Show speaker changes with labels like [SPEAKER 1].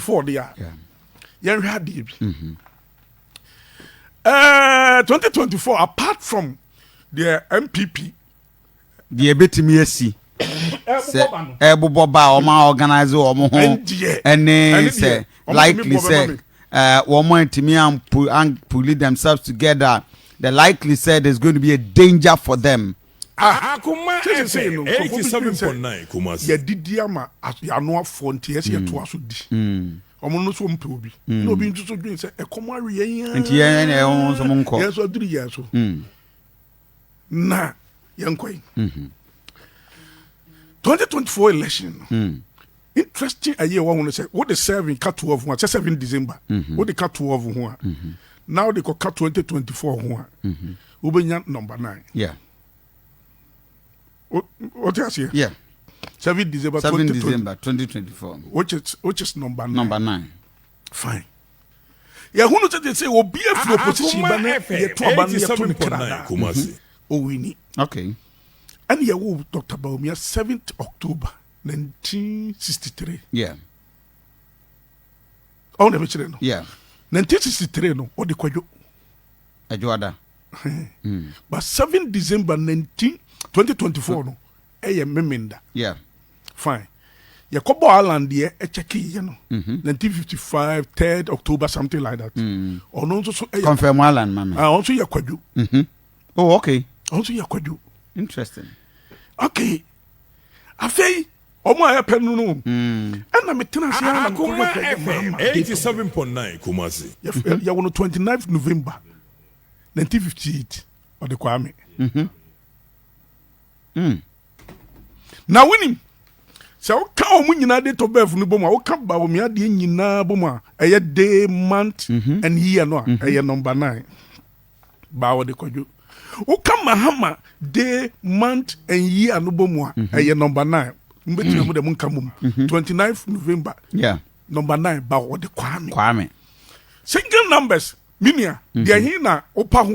[SPEAKER 1] 4 deɛ a, yɛnhwɛ adeɛ bi. 2024, apart from the NPP
[SPEAKER 2] deɛ ebetumi esi sɛ
[SPEAKER 1] ɛbobɔ ba no,
[SPEAKER 2] ɛbobɔ ba a wɔn a organize wɔn ho,
[SPEAKER 1] ɛndeɛ
[SPEAKER 2] ɛne
[SPEAKER 1] ɛne
[SPEAKER 2] sɛ
[SPEAKER 1] deɛ, ɔmo
[SPEAKER 2] likely
[SPEAKER 1] tumi bɔ bɛma
[SPEAKER 2] sɛ
[SPEAKER 1] me.
[SPEAKER 2] Wɔn ntumi ampull themselves together, the likely sɛ there's going to be a danger for them.
[SPEAKER 1] Ah,
[SPEAKER 3] Akoma
[SPEAKER 1] sɛ no,
[SPEAKER 3] FM
[SPEAKER 1] nkurɔfoɔ bi dwen
[SPEAKER 3] 87.9 Kumasi.
[SPEAKER 1] Yɛdidi ama yɛano afɔ, nti yɛsɛ yɛtoa so di. Ɔmo no so mpɛ obi na obi nso so dwen sɛ ɛkɔm awe yɛn
[SPEAKER 2] Nti yɛn ɛna ɛwɔ nso mo nkɔ.
[SPEAKER 1] Yɛn nso aduru yɛn so na yɛnkɔ yi. 2024 election no, interesting ayi a ɛwɔ ho no sɛ wode 7 ka 12 ho a, sɛ 7 December wode ka 12 ho a, na wode kɔka 2024 ho a, wobɛnya number 9. Wote aseɛ?
[SPEAKER 2] Yeah.
[SPEAKER 1] 7 December
[SPEAKER 2] 7
[SPEAKER 1] 2020,
[SPEAKER 2] December 2024,
[SPEAKER 1] which is number 9.
[SPEAKER 2] Number 9.
[SPEAKER 1] Fine, yɛhunu sɛ te sɛ obi afiri opposition ba
[SPEAKER 3] Akoma
[SPEAKER 1] na
[SPEAKER 3] FM
[SPEAKER 1] yɛto aba no, yɛto no
[SPEAKER 3] 87.9
[SPEAKER 1] kradaa
[SPEAKER 3] Kumasi.
[SPEAKER 1] owini. Ɛne yɛwo Dr Bawumia 7th October 1963. Ɔwo na ɛbɛkyerɛ no. 1963 no, ɔde Kwadwo.
[SPEAKER 2] Adwoada.
[SPEAKER 1] But 7 December 19 2024 no ɛyɛ Memenda. Fine, yɛkɔbɔ Alan deɛ, ɛkyɛkeeɛ no 1955 3rd October, something like that. Ɔno nso so ɛyɛ
[SPEAKER 2] Confirm Alan ma me.
[SPEAKER 1] Ah, ɔno nso yɛ Kwadwo.
[SPEAKER 2] Oh, okay.
[SPEAKER 1] Ɔno nso yɛ Kwadwo.
[SPEAKER 2] Interesting.
[SPEAKER 1] Okay, afei ɔmo a yɛpɛ no, ɛna metena ase ara na
[SPEAKER 3] Akoma
[SPEAKER 1] mekɔhwɛ
[SPEAKER 3] FM
[SPEAKER 1] Mahama date of
[SPEAKER 3] 87.9 Kumasi.
[SPEAKER 1] Yɛwɔ no 29 November 1958, ɔde Kwame. Na wonim sɛ woka ɔmo nyinaa date of birth no bɔ mu a, woka Bawumia deɛ nyinaa bɔ mu a, ɛyɛ day, month and year no a, ɛyɛ number 9 baa wɔde Kwadwo. Woka Mahama day, month and year no bɔ mu a, ɛyɛ number 9. Mbɛtumi mu dɛ monka mom 29 November, number 9 ba wɔde Kwame.
[SPEAKER 2] Kwame.
[SPEAKER 1] Single numbers, minia deɛ he na wopa ho.